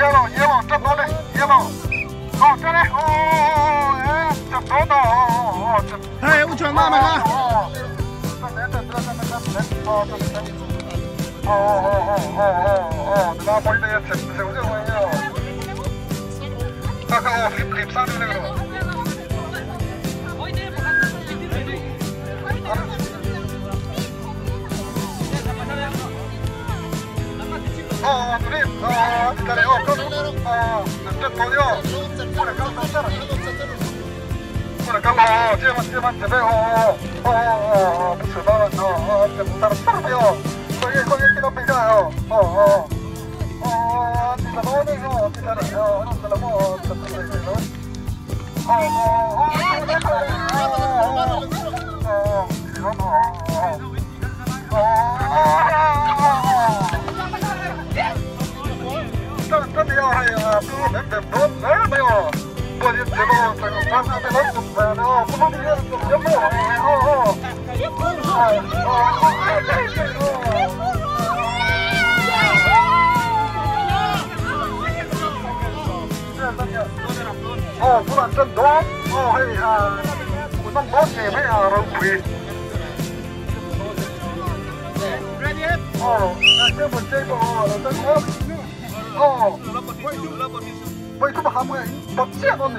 Yellow, yellow, 这多嘞，yellow，哦，这嘞，哦哦哦，哎，这多的，哦哦哦，这。哎，我全拿来了。哦，这来这这这这这，哦这这，哦哦哦哦哦哦，这那不一定要吃，吃不吃我哟。大哥，哦，你你上的那个。哦，对，哦，这里哦，哦，这多哟，过来刚刚这了，过来刚哦，这么这么这边哦哦哦哦，不吃饭了哦哦，这不打了没有？快点快点，这个比赛哦哦哦哦，这个多的哦，这个哦，这个么，这个这个哦哦哦，哦哦哦哦哦。这这要还有啊，不能能不能没有，我就这个这个刚才这个哦，不能这个这个哦哦哦哦哦，不能真多哦嘿啊，我弄多些没啊，都亏。哦，那这不这个哦，这个。哦，喂，这不还没不见到呢。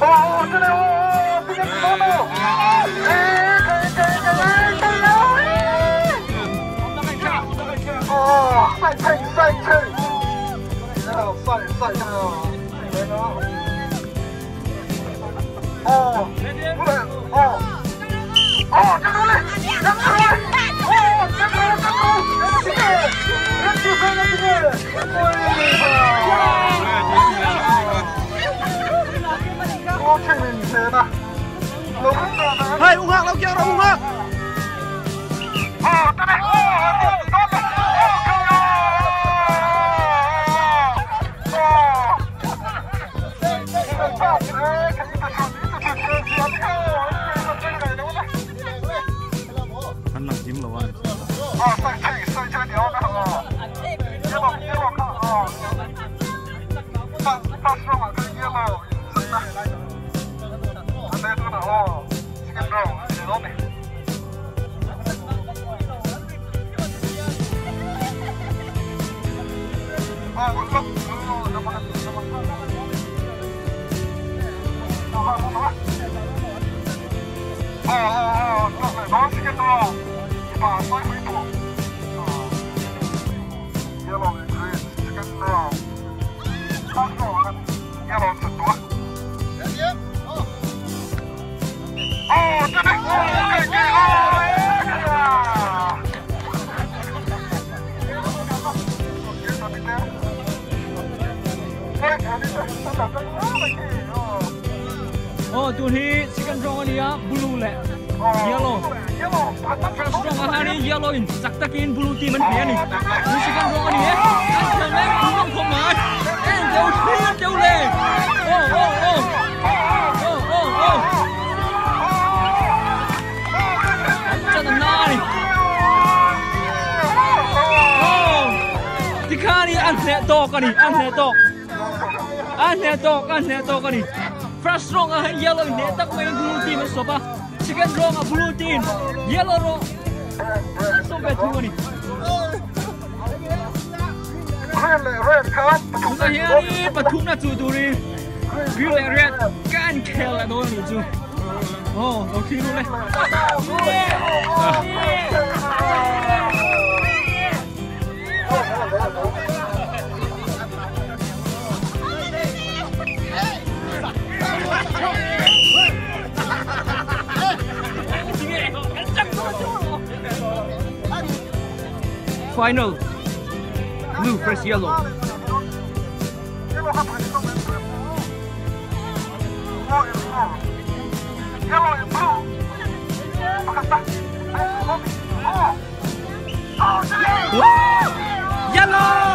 哦，这里哦，这个多多，哎，可以可以可以可以，哦，赛车赛车，然后赛赛车，哦，不来，哦。哦，这个嘞，这个嘞，哦，这个这个，这个，这个这个，我去明天呐，哎，吴哥，老姜，老吴哥。哦，这个，哦，这个，哦，哦，赛车赛车条那个，一路一路看啊，发发双啊，跟一路是的，啊，对了哦，这个路这路呢？哦，我哦，那么那么，哦哦哦，那那这个路，把赛回头。Yellow and green, second round. First round, yellow 很多。哦，这边，哦，可以，哦，哦，ตัวที่ second round อันนี้ blue แหละ yellow first round อันนี้ yellow อินจักตะกิน blue ทีมันเปลี่ยนนี่ดู second round อันนี้อันเชิงแรกคุณต้องคมมาเอ็นเดียวเทียนเดียวเลยโอ้โอ้โอ้โอ้โอ้โอ้จัดหน้านี่โอ้ที่ข้านี่อันเนตอกอันนี้อันเนตอกอันเนตอกอันเนตอกอันนี้ first round อัน yellow เนตักไม่ blue ทีมันสบะ second round อ่ะ blue team yellow round ส่งไปทุกคนนี่ red ครับ ทุกคนเฮียนี่ปทุมน่ะจูดูนี่ blue and red กันแข่งละโดนนี่จูโอ้โอเครู้เลยFinal blue versus yellow. Yellow and blue. Yellow.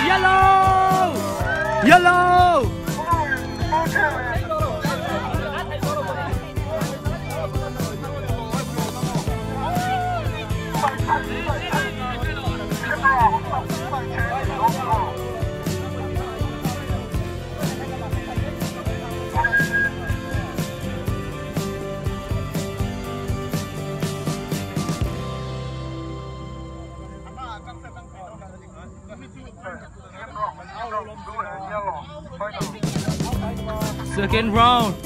Yellow. Second round.